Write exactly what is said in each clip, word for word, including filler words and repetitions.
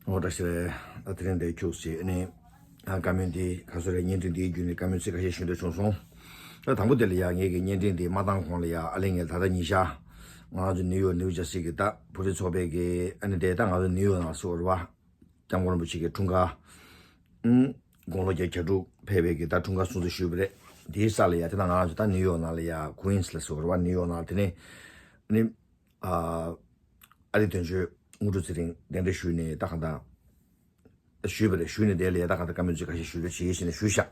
ཨོ་བཀྲ་ཤིས་བདེ་ལེགས། ད་དེ་རིང་འདིར་ཁྱུག་ཙམ་ཨ་ནི་ཨ་བཀའ་མོལ་འདི་ག་ཚོད་རེད། བརྙན་འཕྲིན་འདིའི་བརྒྱུད་ནས་བཀའ་མོལ་ཚིག་ཁ་ཤས་ཞུ་འདོད་བྱུང་སོང་། ད་དང་པོ་དེ་ལ་ཡ་ངེད་ཀྱི་བརྙན་འཕྲིན་འདི་མ་བཏང་གོང་ལ་ཡ་ཨ་ལེ་ངས་ད་ལྟ་ཉིན་ཤར་ང་རང་ཚོ་ནིའུ་ཡོག་ནིའུ་ཇར་སི་གི་ད་བོད་རིགས་ཚོགས་པའི་གི་ཨ་ནི་དེ་ད་ང་ཚོ་ནིའུ་ཡོག་ནང་སུ་རེད་བ། སྐྱབས་མགོན་རིན་པོ་ཆེ་གི་འཁྲུངས་སྐར། ཨུམ། དགུང་ལོ་བརྒྱད་ཅུ་གྱ་དྲུག་ཕེབས་པའི་གི་ད་འཁྲུངས་སྐར་སྲུང་བརྩི་ཞུས་པ་རེད། དེའི་ས་ལ་ཡ་དེ་ན་ང་རང་ཚོ་ད་ནིའུ་ཡོག་ནང་ལ་ཡ་ཀུ་ཨིན་སི་ལ་སུ་རེད་བ། ནིའུ་ཡོག་ནང་ལ་དེ་ནས་ཨ་ནི། ཨ་ཨ་རིའི་དོན་གཅོད་དངོས་གྲུབ་ཚེ་རིང་གདན་འདྲེན་ཞུས་ནས་ད་གང་ལྟར་ཞུས་པ་རེད། ཞུས་ནས་དེ་ལ་ཡ་ད་གང་ལྟར་བཀའ་མོལ་ཚིག་ཁ་ཤས་ཞུ་རོགས་བྱེད་ཞེས་ནས་ཞུས་ཤག་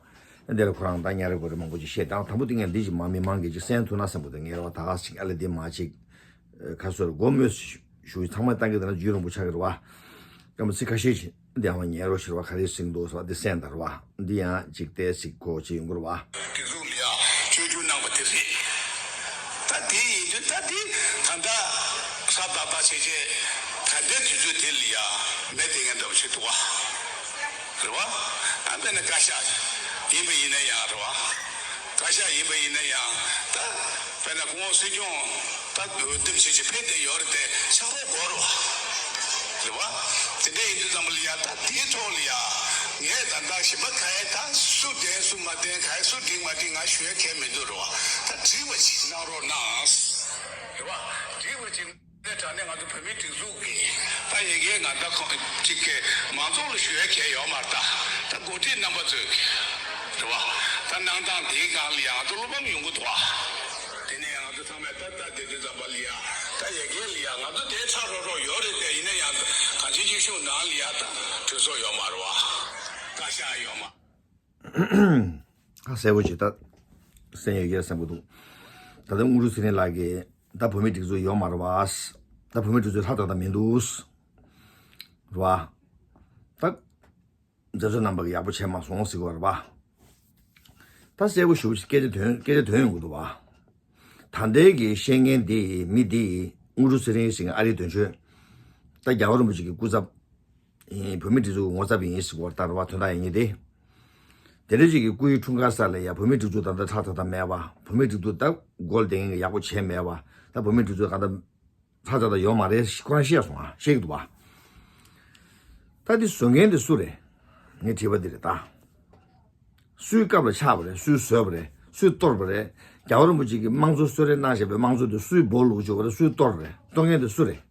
དེ་ལ་ཁོ་རང་ད་ཉ་རེ་གོ་རེ་མང་པོ་ཅིག་བཤད། ད་དང་པོ་དེ་ངས་འདི་ཅིག་མ་མི་མང་གིས་ཅིག་གསན་ཐུབ་ན་བསམ་པ་དེ་ངས་རེ་བ་ད་ག་ཅིག་ཨ་ལེ་འདི་མ་ཅིག་ཁ་སོར་སྒོ་མོས་ཞུ་ཚང་མ་བཏང་གི་དེ་ན་རྒྱུས་རིང་པོ་ཆགས་ཀྱི་རེད་བ། སྐར་མ་ཚིག་ཁ་ཤས་ཤིག་འདི་ཡང་ཉན་རོགས་ཞེས་པ་ག་རེ་ཟིན་འདུག་ཟེར་བ་འདི་གསན་དང་རེད་བ། འདི་ཡང་ཅིག་ཏེ་ཟིག་གོ་ཅི་ཡོང་གི་རེད་བ། སྒྲིག་འཛུགས་ལ་ཡང་བཅོས་བསྒྱུར་གནང་བ་དེ་རེད། ད་དེ་ཡིན་དུས་ད་དེ་ད་ལྟ་ཧྲ་ཏག་ཏག་བྱས་རྗེས་ད་ལྟའི་དུས་ཚོད་དེ་ལ་ཡང་མེད་དེ་ངན་འདྲ་བ་ཞིག་འདུག་བ། རེད་བ། ཨ་དཔེར་ན་བཀའ་ཤག་ཡིན་པ་ཡིན་ན་ཡང་རེད་བ། བཀའ་ཤག་ཡིན་པ་ཡིན་ན་ཡང་ད་དཔེར་ན་སྐུ་ངོ་སྲིད་སྐྱོང་ད་འོས་འདེམས་བྱེད་ཀྱི་ཕེབས་བསྡད་ཡོད་རེད་དེ་ཕྱག་རོགས་དགོས་རེད་བ། རེད་བ། དེ་འདྲ་ཡིན་དུས་ཙམ་པ་ལ་ཡ་ད་དེའི་ཐོག་ལ་ཡ་ངས་ད་ལྟ་གཞན་པ་ག་ཡ་ད་སུ་བདེན་སུ་མ་བདེན་ག་ཡ་སུ་འགྲིག་མ་འགྲིག་ང་ཞུ་ཡ་གལ་མི་འདུག་རེད་བ། ད་འགྲིག་པ་ཅིག་གནང་རོགས་གནང་། རེད་བ། འགྲིག་པ་ཅིག་དེ་དྲ་ནས་ང་ཚོ་བོད་མིའི་སྒྲིག་འཛུགས་ཀྱི་ད་ཡ་གིའི་ང་ད་ཁོང་གཅིག་གི་མང་ཚོགས་ལ་ཞུ་ཡ་གལ་ཡོད་མ་རེད། ད་ད་འགོ་ཁྲིད་རྣམ་པ་ཚོས་རེད་བ། ད་གནང་སྟངས་དེའི་སྒང་ལ་ཡང་ང་ཚོ་བློ་ཕམ་ཡོང་གི་འདུག་བ། དེ་ནས་ང་ཚོ་ཚང་མས་ད་ལྟ་དེ་དུས་ཙམ་པ་ལ་ཡ་ད་ཡ་གིའི་ལ་ཡ་ང་ཚོ་དེ་ཚ་རོགས་རོགས་ཡོད་རེད་དེ་ཡིན་ན་ཡང་གང་ཅི་ཅིག་ཤུགས་ནང་ལ་ཡ་ད་གྲོས་ཚོགས་ཡོད་མ་རེད་བ། བཀའ་ཤག་ཡོད་མ། ཁ་གསལ་པོ་ཅིག་ད་གསན་ཡོད་ཀྱི་གསན་པོ་འདུག་ད་ལྟ་དངོས་གྲུབ་ཚེ་རིང་ལགས་ཀྱིས་ད་བོད་མི་སྒྲིག་འཛུགས་ཡོད་མ་རེད་བ། ད་བོད་མི་སྒྲིག་འཛུགས་ལྷ་ད་ད་མི་འདུག་རེད་བ། ད་མཛད་གཙོ་རྣམ་པ་གིས་ཡག་པོ་བྱས་མ་སོང་ཟེར་གྱི་ཡོད་རེད་བ། ད་གསལ་པོ་ཞུ་སྐད་ཆ་དོན་སྐད་ཆ་དོན་ཡོང་གི་འདུག་བ། ད་ལྟའི་གི་བཤད་མཁན་འདི་མི་འདི་དངོས་གྲུབ་ཚེ་རིང་ཟེར་མཁན་ཨ་རིའི་དོན་གཅོད། ད་རྒྱལ་བ་རིན་པོ་ཆེ་གི་སྐུ་ཚབ། ཡིན། བོད་མི་སྒྲིག་འཛུགས་ངོ་ཚབ་ཡིན་ཟེར་བ་ལྟར་བ་དོན་དག་ཡིན་ངེས་ཏེ། དེ་འདྲ་ཅིག་གི་སྐུའི་འཁྲུངས་སྐར་ས་ལ་ཡ་བོད་མི་སྒྲིག་འཛུགས་ད་ལྟ་ཁྲག་ཐག་ཐག་མེད་པ། བོད་མི་སྒྲིག་འཛུགས་ད་སྒོ་ལ་བསྡད་མཁན་གྱི་ཡག་པོ་བྱས་མེད་པ། ད་བོད་མི་སྒྲིག་འཛུགས་གང་ལྟར་ཁྲག་ཐག་ཐག་ཡོད་མ་རེད་ཁོ་རང་བཤད་སོང་ཨ་བཤད་ཀྱི་འདུག་བ། ད་འདི་བཟོ་མཁན་དེ་སུ་རེད། ངས་དྲིས་པ་འདི་རེད་ད། སུའི་སྐབས་ལ་ཆགས་པ་རེད། སུས་བཟོས་པ་རེད། སུས་གཏོར་བ་རེད། རྒྱལ་བ་རིན་པོ་ཆེ་གིས་དམངས་གཙོ་གསོལ་རས་གནང་བཞག་པའི་དམངས་གཙོ་དེ་སུས་སྦོ་ལུག་བཅུག་པ་རེད། སུས་གཏོར་བ་རེད། གཏོར་མཁན་དེ་སུ་རེད།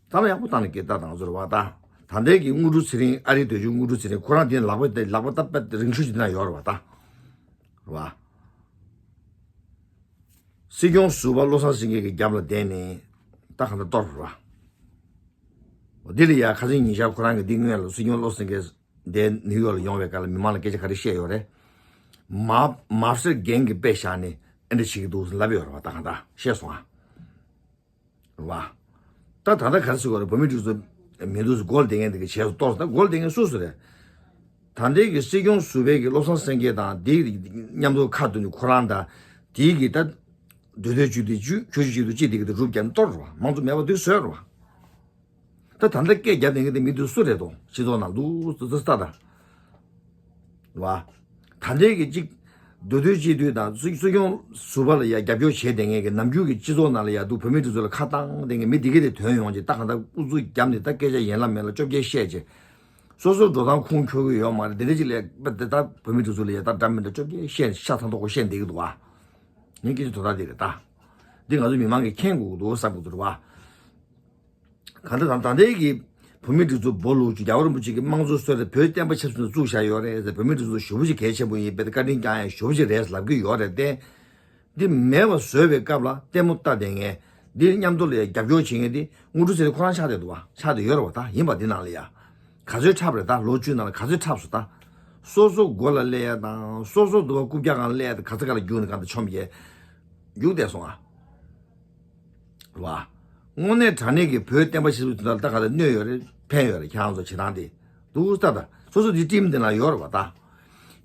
ད་ལ་ཡག་པོ་བཏང་ནས་སྐད་བཏང་དང་ཚོར་བ་ད། ད་ལྟའི་གི་དངོས་གྲུབ་ཚེ་རིང་ཨ་རིའི་དོན་གཅོད་དངོས་གྲུབ་ཚེ་རིང་ཁོ་རང་དེ་ལག་པ་དེ་ལག་པ་ད་པད་རིང་ཤོས་ཅིག་ན་ཡོད་རེད་བ་ད། རེད་བ། སྲིད་སྐྱོང་ཟུར་པ་བློ་བཟང་སེང་གེ་གི་རྒྱབ་ལ་བསྡད་ནས་ད་གང་ལྟར་གཏོར་རེད་བ། འདི་ལ་ཡ་ཁ་སང་ཉིན་ཤར་ཁོ་རང་གི་འདི་སྔོན་ལ་སྲིད་སྐྱོང་བློ་བཟང་སེང་གེ་འདས་ནིའུ་ཡོག་ལ་ཡོང་བའི་སྐབས་ལ་མི་མང་ལ་སྐད་ཆ་ག་རེ་བཤད་ཡོད་རེད། མ་མ་སེར་རྒན་གྱི་དཔེ་བཞག་ནས་ཨེ་འདྲ་བྱེད་ཀྱི་འདུག་ལབ་ཡོད་རེད་བ་ད་གང་ལྟར་བཤད་སོང་ཨ། རེད་བ། ད་ད་ལྟ་ག་རེ་ཟེར་དགོས་རེད། བོད་མི་སྒྲིག་འཛུགས་མི་འདུག་སྒོ་ལ་བསྡད་མཁན་དེ་གི་བྱས་སུ་གཏོར་ད་སྒོ་ལ་བསྡད་མཁན་སུ་སུ་རེད། ད་ལྟའི་གི་སྲིད་སྐྱོང་ཟུར་པའི་གི་བློ་བཟང་སེང་གེ་དང་དེའི་མཉམ་དུ་ཁ་བསྡུར་ནས་ཁོ་རང་དང་དེའི་གི་ད་འདོད་འདོད་བཅུད་དེ་བཅུད་ཁྱོད་བཅུད་དེ་བཅུད་དེ་གི་དེ་རུབ་རྒྱབ་ནས་གཏོར་རེད་བ། མང་གཙོ་མེད་པ་དུས་བཟོས་རེད་བ། ད་ད་ལྟ་སྐད་རྒྱབ་བསྡད་མཁན་དེ་མི་འདུག་སུ་རེད་དོ་སྤྱི་ཚོགས་ནང་འདུག་སུ་སུ་ལྟ་ད། བ། ད་ལྟའི་གི་གཅིག་འདོད་འདོད་སྤྱི་འཐུས་དང་སྲིད་སྲིད་སྐྱོང་ཟུར་པ་ལ་ཡ་རྒྱབ་སྐྱོར་བྱས་བསྡད་མཁན་གྱི་ནམ་རྒྱུན་གྱི་སྤྱི་ཚོགས་ནང་ལ་ཡ་འདུག་བོད་མིའི་སྒྲིག་འཛུགས་ལ་ཁ་བཏང་བསྡད་མཁན་མི་འདི་གས་དེ་ཐོན་ཡོང་ཅིག་ད་གང་ལྟར་ཨུ་ཚུགས་བརྒྱབ་ནས་ད་སྐད་ཆ་ཡན་ལ་མེད་ལ་བཅོ་བརྒྱད་བཤད་ཅིག་སོ་སོ་འགྲོ་སྟངས་ཁུངས་འཁྱོལ་གི་ཡོད་མ་རེད། དེ་འདྲ་ཅིག་ལས་པ་དེ་ད་བོད་མིའི་སྒྲིག་འཛུགས་ལ་ཡ་ད་འདྲ་མི་འདྲ་བཅོ་བརྒྱད་བཤད་ཤ་ཚ་མདོག་ཁ་པོ་བཤད་བསྡད་ཀྱི་འདུག་བ། ངས་སྐད་ཆ་དོ་ད་དེ་རེད་ད། འདི་ང་ཚོ་མི་མང་གིས་མཁྱེན་དགོས་ཀྱི་འདུག་བསམ་གྱི་འདུག་རེད་བ། གང་ལྟར་ད་ད་ལྟའི་གི་བོད་མིའི་སྒྲིག་འཛུགས་སྦོ་ལུག་ཅིག་རྒྱལ་བ་རིན་པོ་ཆེ་གི་དམངས་གཙོ་གསོལ་རས་བོད་བསྟན་པ་ཆབ་སྲིད་དུ་བཙུགས་བཞག་ཡོད་རེད་ཟེར། བོད་མིའི་སྒྲིག་འཛུགས་ཞེ་པོ་ཅིག་གལ་ཆེན་པོ་ཡིན་པས་བཀའ་དྲིན་བསྐྱང་ཡ་ཞེ་པོ་ཅིག་རེད་ལབ་ཀྱི་ཡོད་རེད་དེ། འདི་མེད་པ་བཟོས་པའི་སྐབས་ལ་ལྟད་མོ་ལྟ་བསྡད་མཁན་འདི་མཉམ་དུ་ལ་ཡ་རྒྱབ་སྐྱོར་བྱེད་མཁན་འདི་དངོས་གྲུབ་ཚེ་རིང་ཁོ་རང་ཆགས་བསྡད་འདུག་བ། ཆགས་བསྡད་ཡོད་རེད་བ། ད་ཡིན་པ་འདི་ནང་ལ་ཡ་ག་ཚོད་འཁྲབ་རེད། ད་ལོ་བཅུ་ནང་ལ་ག་ཚོད་འཁྲབ་སོང་། ད་སོ་སོ་མགོ་ལ་སླེབས་ཡ་དང་སོ་སོ་འདུག་བ་རྐུབ་བཀྱག་སྒང་ལ་སླེབས་ཡ་དང་ག་ཚོད་ག་ལ་རྒྱུག་ནས་གང་དུ་མཆོང་བྱས་རྒྱུག་བསྡད་སོང་ཨ། རེད་བ། དངོས་གནས་དྲང་གནས་ཀྱི་བོད་བསྟན་པ་ཆབ་སྲིད་དོན་དག་ལ་ད་ག་ལ་གནོད་ཡོད་རེད། ཕན་ཡོད་རེད། ཁྱེད་རང་ཚོ་བྱེད་སྟངས་དེ་འདུག་ད་ད་སོ་སོ་དེ་ཊིམ་དེ་ནང་ཡོད་རེད་བ། ད་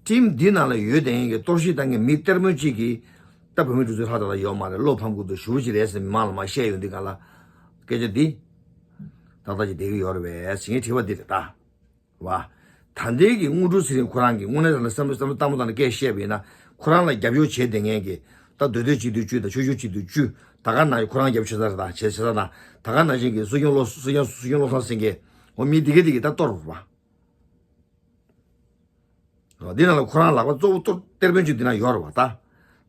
ཊིམ་འདི་ནང་ལ་ཡོད་དེ་ཡིན་གྱི་གཏོར་བཤིག་བཏང་མཁན་མི་གཏེར་མོ་གཅིག་གིས་ད་བོད་མི་སྒྲིག་འཛུགས་ལྷག་ད་ལ་ཡོད་མ་རེད། བློ་ཕམ་དགོས་འདུག་ཞུ་བ་ཅིག་རེད་ཟེར་མི་མང་ལ་མ་བཤད་ཡོང་དུས་གང་ལ་སྐད་ཆ་འདི་ཏག་ཏག་ཅིག་བསྡད་ཀྱི་ཡོད་རེད་བས་ཟེར་ངས་དྲི་བ་འདི་རེད་ད། བ། ད་ལྟའི་གི་དངོས་གྲུབ་ཚེ་རིང་ཁོ་རང་གི་དངོས་གནས་དྲང་གནས་བསམ་བློ་བསམ་བློ་བཏང་བ་དང་སྐད་བཤད་པ་ཡིན་ན་ཁོ་རང་ལ་རྒྱབ་སྐྱོར་བྱེད་བསྡད་མཁན་གྱི་ད་འདོད་འདོད་སྤྱི་འཐུས་བཅུ་དང་ཆོས་ཕྱོགས་སྤྱི་འཐུས་བཅུ་ད་ག་ནང་ཁོ་རང་རྒྱབ་ཆེ་ས་རེད། ད་བྱེད་ཆེ་ས་དང་ད་ག་ནང་བཞིན་གྱི་སྲིད་སྐྱོང་བློ་སྲིད་སྐྱོང་སྲིད་སྐྱོང་བློ་བཟང་སེང་གེ་ འོ་མི་འདི་གས་འདི་གས་ད་གཏོར་བ། འདི་ནང་ལ་ཁོ་རང་ལག་པ་གཙོ་བོ་གཏོར་གཏེར་དཔོན་ཅིག་འདི་ན་ཡོད་རེད་བ་ད།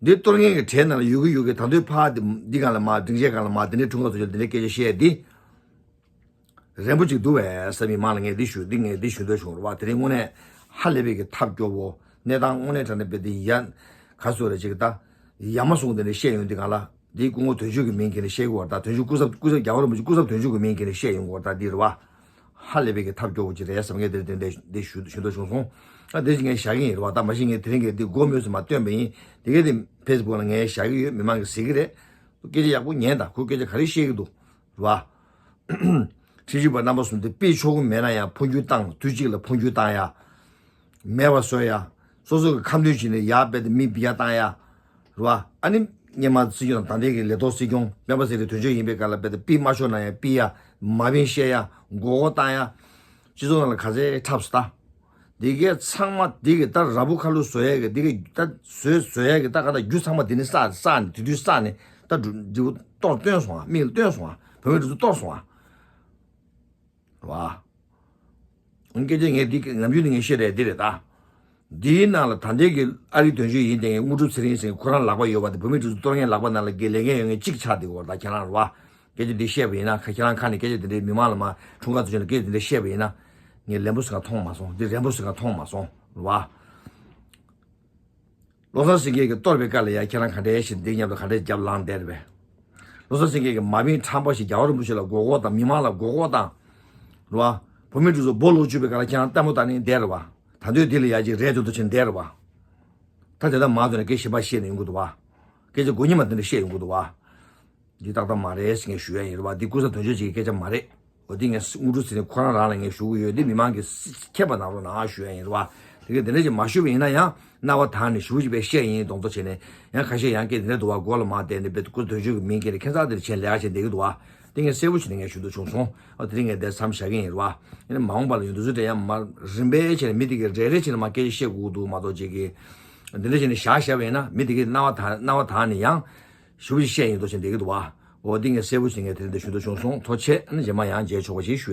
འདི་གཏོར་མཁན་གྱི་གྲས་ནང་ལ་ཡོད་གི་ཡོད་གི་ད་དུང་ཕ་འདི་འདི་སྒང་ལ་མ་སྡིངས་ཆའི་སྒང་ལ་མ་འདི་འདྲའི་འཁྲུངས་སྐར་ཚོ་ཆེན་འདི་འདྲའི་སྐད་ཆ་བཤད་འདི། རན་པོ་ཅིག་འདུག་བས་ས་མི་མང་ལ་ངས་འདི་ཞུ་འདི་ངས་འདི་ཞུ་འདོད་བྱུང་རེད་བ། དེ་རིང་དངོས་གནས་ཧ་ལས་པའི་གི་ཐབས་སྐྱོ་བོ། གནས་སྟངས་དངོས་གནས་དྲང་གནས་དཔེ་འདི་ཡ། ག་སོ་རེ་ཅིག་ད། ཡ་མ་སོང་དེ་འདྲ་བཤད་ཡོང་འདི་གང་ལ། འདི་སྐུ་ངོ་དོན་གཅོད་ཀྱི་མིང་གི་ནས་བཤད་དགོས་བར་ད་དོན་གཅོད་སྐུ་ཚབ་སྐུ་ཚབ་རྒྱལ་བ་རིན་པོ་ཆེ་སྐུ་ཚབ་དོན་གཅོད་ཀྱི་མིང་གི་ནས་བཤད་ཡོང་དགོས་བར་ད་འདི་རེད་བ། ཧ་ལས་པའི་གི་ཐབས་སྐྱོ་བོ་ཅིག་རེད་བསམ་ངས་དེ་དེ་འདྲ་འདི་ཞུ་ཞུ་འདོད་བྱུང་སོང་། ཨ་དེ་ཅིག་ངས་བཞག་གི་ཡིན་རེད་བ། ད་མ་གཞི་ངས་དེ་རིང་གི་འདི་མགོ་མོས་སུ་མ་སྟོན་པ་ཡིན། དེ་གས་དེ་ཕེ་སི་བུག་ལ་ངས་བཞག་གི་ཡོད། མི་མང་གིས་གཟིགས་ཀྱི་རེད། སྐད་ཆ་ཡག་པོ་ཉན་དང་ཁོས་སྐད་ཆ་ག་རེ་བཤད་ཀྱི་འདུག་རེད་བ། ཁྲིམས་ཞིབ་པ་རྣམ་པ་གསུམ་དེ་ཕུད་ཆོག་གི་མེད་ན་ཡང་འཕོ་འགྱུར་བཏང་དུས་གཅིག་ལ་འཕོ་འགྱུར་བཏང་ཡ། མེད་པ་བཟོ་ཡ། སོ་སོ་གི་ཁ་འདོན་བྱས་ནས་ཡར་རྦད་དེ་མི་བི་ཡ་བཏང་ཡ། རེད་བ། ཨ་ནི་སྔོན་མ་སྲིད་སྐྱོང་དང་ད་ལྟའི་གི་ལས་ཐོག་སྲིད་སྐྱོང་སྤེན་པ་ཚེ་རིང་དོན་གཅོད་ཡིན་པའི་སྐབས་ལ་རྦད་དེ་ཕུད་མ་ཆོག་ན་ཡང་ཕུད་ཡ། མ་བིན་བཤད་ཡ། མགོ་སྐོར་བཏང་ཡ། སྤྱི་ཚོགས་ནང་ལ་ག་ཚད་འཁྲབ་སོང་ད། འདི་གའི་ཚང་མ་འདི་གི་ད་ར་བུ་ཁ་ལུ་བཟོ་ཡ་གི་འདི་གི་ད་བཟོས་བཟོ་ཡ་གི་ད་ག་ད་རྒྱུ་ཚང་མ་འདི་ནི་བསགས་བསགས་ནས་དེ་དུས་བསགས་ནས་ད་འབྲུ་འབྲས་བུ་གཏོར་བཏོན་སོང་ཨ། མིག་ལ་བཏོན་སོང་ཨ། བོད་མི་འདི་ཚོ་གཏོར་སོང་ཨ། རེད་བ། སྐད་ཆ་ངས་འདི་ནམ་རྒྱུན་ནས་ངས་བཤད་རེད་འདི་རེད་ད། འདིའི་ནང་ལ་ད་ལྟའི་གི་ཨ་རིའི་དོན་གཅོད་ཡིན་དེ་ངས་དངོས་གྲུབ་ཚེ་རིང་ཟེར་ཁོ་རང་ལག་པ་ཡོད་པ་དེ་བོད་མི་འདི་ཚོ་གཏོར་མཁན་ལག་པ་ནང་ལ་གི་ལས་འགན་ཡོད་མཁན་གཅིག་ཆགས་བསྡད་ཡོད་རེད་ད། ཁྱེད་རང་རེད་བ། སྐད་ཆ་འདི་བཤད་པ་ཡིན་ན་ཁ་ཁྱེད་རང་ཁ་ནས་སྐད་ཆ་འདི་འདྲའི་མི་མང་ལ་མ་འཁྲུངས་སྐར་དུ་བྱོན་ལ་སྐད་ཆ་འདི་འདྲའི་བཤད་པ་ཡིན་ན། ངས་ལན་པོ་ཟེར་ག་མཐོང་མ་སོང་། འདི་རན་པོ་ཟེར་ག་མཐོང་མ་སོང་རེད་བ། བློ་བཟང་སེང་གེ་གིས་གཏོར་བའི་སྐབས་ལ་ཡ་ཁྱེད་རང་ག་འདྲའི་ཞིག་འདི་མཉམ་དུ་ག་འདྲའི་རྒྱབ་ལངས་བསྡད་རེད་པས། བློ་བཟང་སེང་གེ་གིས་མ་བིན་ཁྲམ་པ་ཞིག་རྒྱལ་བ་རིན་པོ་ཆེ་ལ་མགོ་སྐོར་དང་མི་མང་ལ་མགོ་སྐོར་དང་། རེད་བ། བོད་མི་འདི་ཚོ་སྦོ་ལོག་བཅུག་པའི་སྐབས་ལ་ཁྱེད་རང་ལྟད་མོ་ལྟ་ནས་བསྡད་རེད་བ། ད་འདོད་འདི་ལ་ཡ་ཅིག་རེད་འདུག་འདུག་ཕྱིན་བསྡད་རེད་བ། ད་དེ་ལྟར་མང་དུ་ནས་སྐད་ཞིབ་པ་བཤད་ནས་ཡོང་གི་འདུག་བ། སྐད་ཆ་གོ་ཉི་མ་དེ་འདྲ་བཤད་ཡོང་གི་འདུག་བ། འདི་ཏག་ཏག་མ་རེད་ཟེར་ངས་ཞུ་ཡ་ཡིན་རེད་བ། འདི་ཀུན་བཟང་དོན་གཅོད་ཅིག་གི་སྐད་ཆ་མ་རེད། འོ་འདི་ངས་དངོས་གྲུབ་ཟེར་ནས་ཁོ་རང་རང་ལ་ངས་ཞུ་གི་ཡོད། འདི་མི་མང་གིས་མཁྱེན་པ་གནང་རོགས་གནང་ཞུ་ཡ་ཡིན་རེད་བ། དེ་གས་དེ་འདྲ་ཅིག་མ་ཞུས་པ་ཡིན་ན་ཡང་རྣ་བ་དག་ནས་ཞུ་ཅིག་པས་བཤད་ཡིན་གདོང་ཚོ་བྱས་ནས་ཡང་ཁ་ཤས་ཡང་སྐད་དེ་འདྲ་འདུག་བ། མགོ་ལ་མ་བསྡད་ནས་དཔེ་ཀུན་བཟང་དོན་གཅོད་ཀྱི་མིང་འགེལ་ནས་ཁྱད་མཚར་དེར་བྱས་ལས་ཀ་བྱས་བསྡད་ཀྱི་འདུག་བ། འདི་ངས་གསལ་པོ་བྱས་ནས་ངས་ཞུ་འདོད་བྱུང་སོང་། ཨ་དེ་རིང་ངས་འདིར་མཚམས་བཞག་གི་ཡིན་རེད་བ། ཡིན་ན་མ་འོངས་པ་ལ་ཡོང་དུས་ཚོད་དེ་ཡང་མ་རིམ་པས་བྱས་ནས་མི་དེ་གས་རེ་རེ་བྱས་ནས་མ་སྐད་ཆ་བཤད་དགོས་ཀྱི་འདུག་མ་གཏོགས་ཅིག་གིས། འདི་འདྲ་བྱས་ནས་བཞག་བཞག་པ་ཡིན་ན་མི་དེ་གས་རྣ་བ་དག་རྣ་བ་དག་ནས་ཡང་། ཞུ་བ་ཞིག་བཤད་ཡིན་འདུག་ཟེར་བསྡད་ཀྱི་འདུག་བ། འོ་འདི་ངས་གསལ་པོ་ཞིག་ངས་དེ་རིང་འདི་ཞུ་འདོད་བྱུང་སོང་། ཐུགས་རྗེ་ཆེ། ཨ་ནི་རྗེས་མ་ཡང་མཇལ་ཆོག་པ་ཞིག་ཞུ་ཡ་ཡིན།